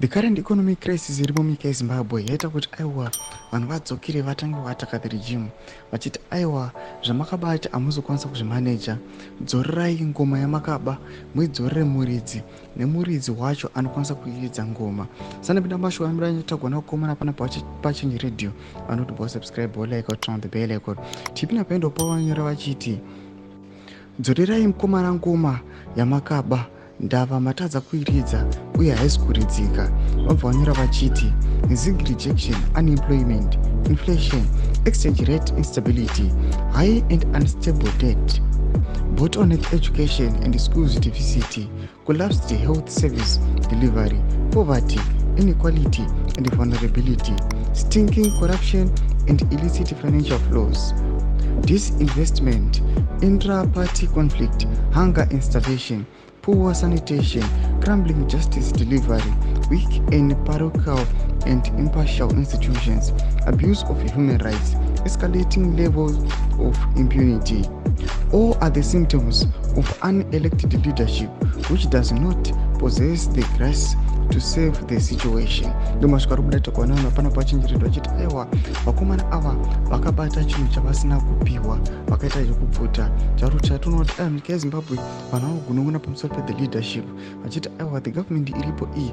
The current economic crisis iri munyika yeZimbabwe yaita kuti, aiwa, vanhu vadzokere vatange kuattacka the regime, vachiti, "Aiwa, zvamakabata hamuzokwanisa kuzvimaneja. Dzorerai ngoma yamakaba, muidzorere muridzi, nemuridzi wacho anokwanisa kuiridza ngoma." Sanapinda mashoko anoda tagona kukomana panapa paChange Radio. Vanoti bo subscribe, like, turn on the bell icon. Tipinda paendo pavanyora vachiti, "Dzorerai mukomana ngoma yamakaba, ndava matadza kuiridza uye haisi kuridzika." Vabva vanyora vachiti, "ZiG rejection, unemployment, inflation, exchange rate instability, high and unstable debt, bottleneck education and schools deficit, collapsed health service delivery, poverty, inequality and vulnerability, stinking corruption and illicit financial flows, disinvestment, intra-party conflict, hunger and starvation, poor sanitation, crumbling justice delivery, weak and parochial and impartial institutions, abuse of human rights, escalating levels of impunity, all are the symptoms of unelected leadership which does not possess the grace to save the situation." Ndomasvika ari kubuda takuona vanhu vapana pachenjeredwa vachiti, aiwa, vakomana ava vakabata chinhu chavasina kupiwa, vakaita chekubvuta. Charo chatoona kuti, aiwa, munyika yeZimbabwe vanhu vanogunun'una pamusoro pe the leadership, vachiti, aiwa, the government iripo iyi,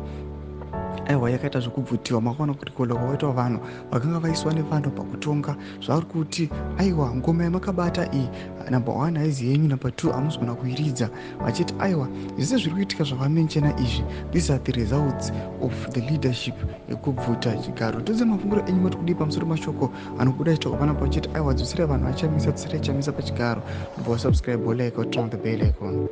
aiwa, yakaita zvekubvutiwa. Makaona kuti kuolekwa kwaitwa vanhu vakanga vaiswa nevanhu pakutonga. Zvauri kuti, aiwa, ngoma yamakabata iyi, number one, haizi yenyu, number two, hamuzogona kuiridza. Vachiti, aiwa, zvese zviri kuitika zvavamenshena izvi, these are the results of the leadership yekubvuta chigaro. Todze mafungiro enyu, mati kudii pamusoro mashoko anobuda chitoko panapa vachiti, aiwa, dzoserai vanhu vaChamisa, dzoserai Chamisa pachigaro. Ndobva wasubscribe, like, turn on the bell icon.